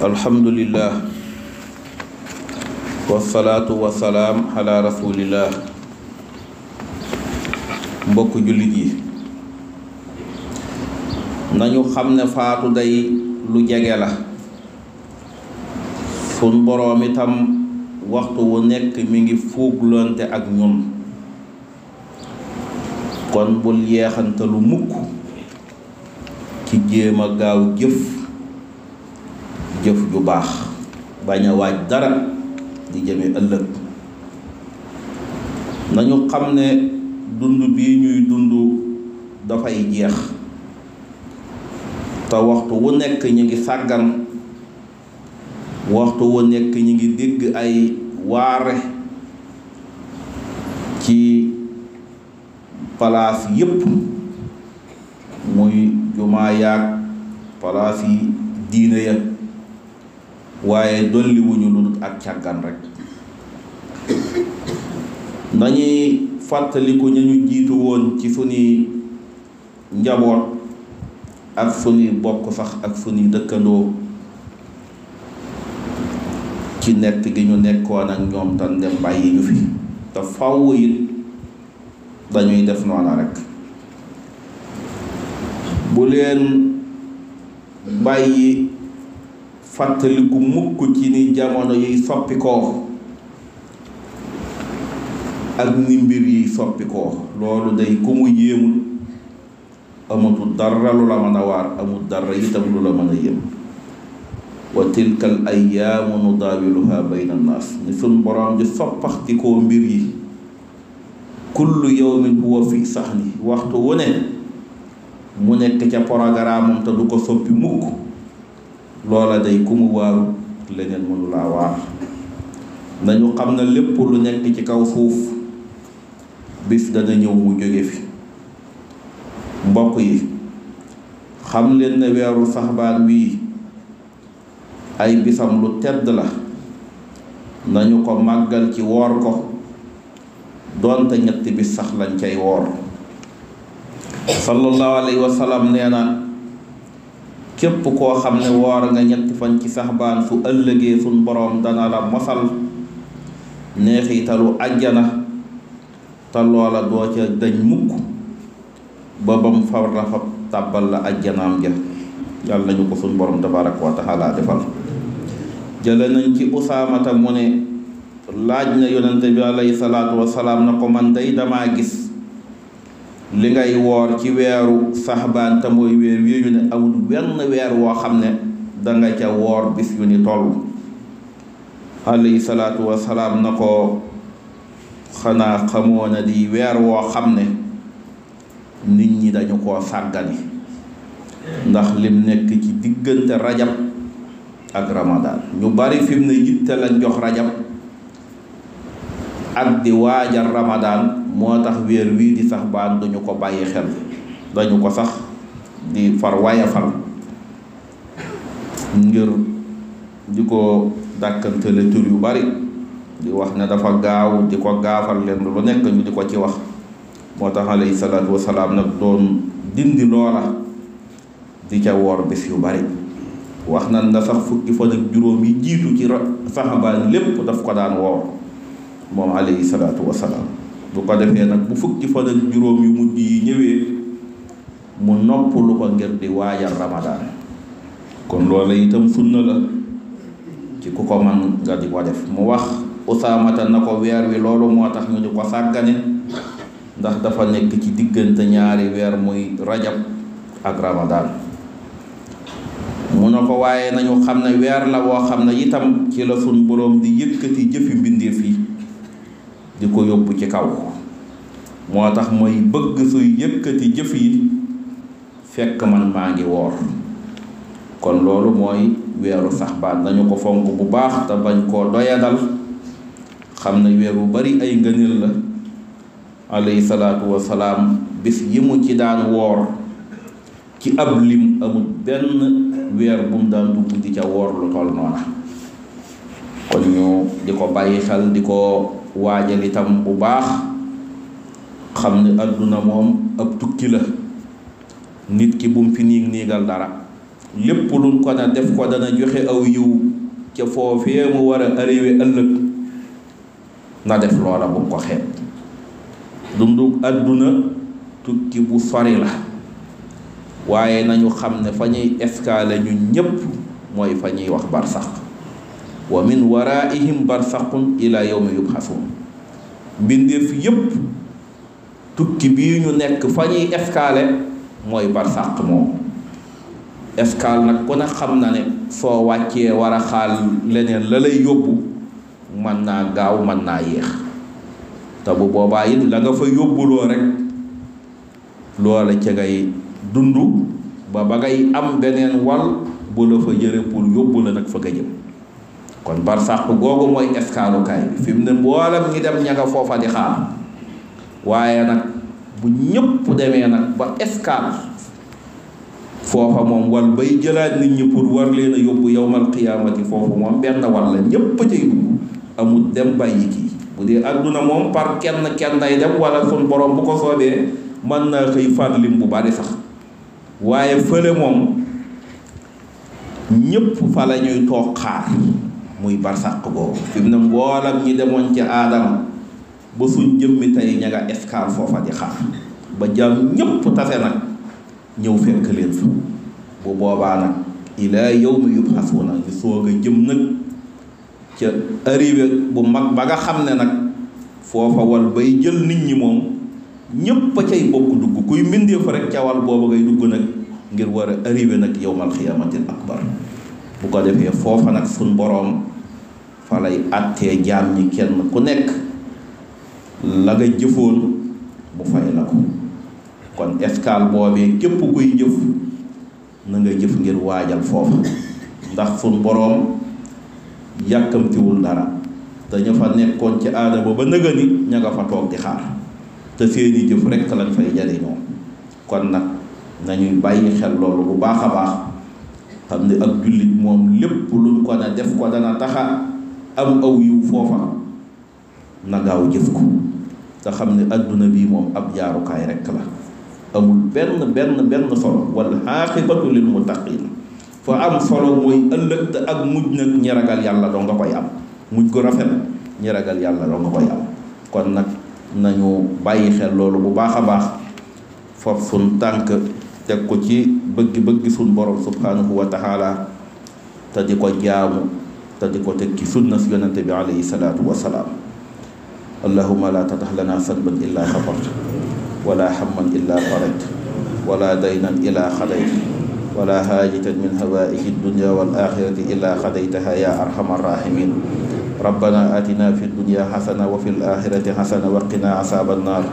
alhamdulillah wasalaatu wasalaam ala rasulillah. mbokk jullit yi, nañu xam ne faatu day lu jege la. sun boroom itam waxtu wu nekk mi ngi fuuglonte ak ñun, kon bul yeexantalu mukk ci jéem a gaaw jëf ju baax, bañ a waaj dara di jëme ëllëg. nañu xam ne dund bii ñuy dund dafay jeex, te waxtu wu nekk ñu ngi sàggan, waxtu wu nekk ñu ngi dégg ay waare ci palaas yépp, muy jumaa yaag palaas yi diine ya, waaye dolli wuñu lu dul ak càggan rek. nañuy fàttaliku ñu ñu jiitu woon ci sunuy njaboot ak sunuy bokk sax ak sunuy dëkkandoo, ci nekk gi ñu nekkoon ak ñoom tan dem bàyyi ñu fi, te fàww it dañuy def noona rek. bu leen bàyyi fàttaliku mukk ci ni jamono yiy soppikoo ak ni mbir yiy soppikoo. loolu day ku mu yéemul amatul dara lu la mën a waar, amul dara itam lu la mën a yéem. wa tilkal ayyaamu nudaawiluhaa bayna naas, ni sun boroom di soppaxtikoo mbir yi. kullu yawmin huwa fi sahni, waxtu wu ne mu nekk ca programme te du ko soppi mukk. loola day ku mu waaru leneen mënu laa waar. nañu xam ne lépp lu nekk ci kaw suuf bis dana ñëw mu jóge fi. mbokk yi, xam leen ne weeru saxbaan wii ay bisam lu tedd la. nañu ko màggal ci woor ko, doonte ñetti bis sax lañ cay woor. sallallahu alayhi wa sallam nee na, képp koo xam ne woor nga ñetti fan ci saxbaan, su ëllëgee suñ boroom dana la mosal neexitalu àjjana, te loola doo ca dañ mukk ba bam far la fa tàbbal la àjjanaam ja. yàlla nañu ko suñ boroom tabaraka wa taala defal. jële nañ ci usaamata mu ne, laaj na yonente bi alayhi salaatu wasalaam na ko, man day damaa gis li ngay woor ci weeru saxbaan te mooy weer wi ñu ne amul wenn weer woo xam ne danga ca woor bis yu ni toll. alayhi salaatu wasalaam na ko, xanaa xamoo na di weer woo xam ne nit ñi dañu koo sàggani, ndax lim nekk ci diggante rajab ak ramadaan. ñu bari fi mu ne yitte lañ jox rajab ak di waajal ramadaan, moo tax weer wii di saxbaan duñu ko bàyyi xel, dañu ko sax di far wayafal ngir di ko dàkkantele tur yu bari, di wax ne dafa gaaw, di ko gaafal leen lu nekk ñu di ko ci wax. moo tax alayhi salaatu wasalaam nag doon dindi loola, di ca woor bis yu bari. wax na nga sax fukki fan ak juróom yi jiitu ci saxbaan lépp daf ko daan woor moom alayhi salaatu wasalaam. bu ko defee nag bu fukki fan ak juróom yu mujj yi ñëwee, mu noppalu ko ngir di waajal ramadaan. kon loola itam sunna la ci ku ko man nga di ko def. mu wax usaamata na ko, weer wi loolu moo tax ñu di ko sàggane, ndax dafa nekk ci diggante ñaari weer, muy rajab ak ramadaan. mu ne ko, waaye nañu xam ne weer la woo xam ne itam ci la sun boroom di yëkkati jëfi mbindeef yi di ko yóbbu ci kaw. moo tax mooy bëgg suy yëkkati jëf yi fekk man maa ngi woor. kon loolu mooy weeru saxbaan. nañu ko fonk bu baax te bañ koo doyadal, xam ne weer wu bari ay ngëneel la. alayhi salaatu wasalaam bis yi mu ci daan woor ci ab lim amul benn weer bu mu daan dugg di ca woor lu toll noona. kon ñu di ko bàyyi xel, di ko waajal itam bu baax, xam ne àdduna moom ab tukki la. nit ki bu mu fi niigal dara, lépp luñ ko na def ko dana joxe aw yiw ca foofee mu war a arrivé ëllëg na def loola bu ko xeeb. dundu àdduna tukki bu sori la waaye nañu xam ne fa ñuy escale ñun ñépp mooy fa ñuy wax barsax wa min waraihim barsaqun ila yawmi yubxasun. mbindeef yépp tukki bii ñu nekk fa ñuy escale mooy barsaq moom. escale nag ku ne xam na ne soo wàccee war a xaal leneen la lay yóbbu mën naa gaaw mën naa yéex te bu boobaa it la nga fa yóbbuloo rek loola ca ngay dund ba ngay am beneen wal bu la fa jëre pour yóbbu la nag fa nga jëm. kon barsàq googu mooy escaalukaay bi fi mu ne mboolam ñi dem ña nga foofa di xaar waaye nag bu ñëpp demee nag ba escale foofa moom wal bay jëlaat nit ñi pour war leen a yóbbu yawmal qiyaamati foofu moom benn wal la ñëpp cay dugg amul dem bàyyi kii. bu dee àdduna moom par kenn day dem wala sun borom bu ko soobee mën naa xëy faat lim bu bari sax waaye fële moom ñëpp fa la ñuy toog xaar muy barsàq boobu. fi mu ne mboolam ñi demoon ci aadama ba suñ jëmmi tey ña nga escale foofa di xaar ba jàmm ñëpp tase nag ñëw fekk leen fa bu boobaa nag ilaa yawmi yubxasuuna ñu soog a jëm nag ca arrivé bu mag ba nga xam ne nag foofa wal bay jël nit ñi moom ñépp a cay bokk dugg kuy mbindee fa rek ca wal booba ngay dugg nag ngir war a arrivé nag yawmal xiyaamatil akbar. bu ko defee foofa nag suñ boroom fa lay àttee jaam ñi kenn ku nekk la nga jëfoon mu fay la ko. kon escale boobee képp kuy jëf na nga jëf ngir waajal foofa ndax suñ boroom yàkkamtiwul dara te ña fa nekkoon ci aadama ba nëgëni ña nga fa toog di xaar te seeni jëf rekk lañ fay jariñoo. kon nag nañuy bàyyi xel loolu bu baax a baax xam ne ak jullit moom lépp luñ ko na def ko dana taxa am aw yiw foofa na gaaw jëf ko te xam ne adduna bii moom ab jaarukaay rekk la amul benn solo wal aqibatu lil muttaqin. fa am solo mooy ëllëg te ak mujj nag ñi ragal yàlla doo nga koy am mujj gu rafet ñi ragal yàlla doo nga koy am. kon nag nañu bàyyi xel loolu bu baax a baax foofu suñ tànk teg ko ci bëgg suñ borom subhanahu wa taala te di ko jaamu te di ko teg ci sunna si yonente bi alayhi salaatu wa salaam. allahumma la tadax lana sanban illa xafarta wala hamman illa farajta wala daynan illa xadayta ولا حاجة من هوائج الدنيا والآخرة إلا قضيتها يا أرحم الراحمين. ربنا آتنا في الدنيا حسنة وفي الآخرة حسنة وقنا عذاب النار.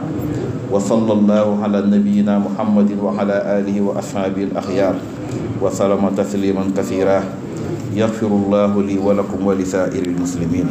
وصلى الله على نبينا محمد وعلى آله وأصحابه الأخيار وسلم تسليما كثيرا. يغفر الله لي ولكم ولسائر المسلمين.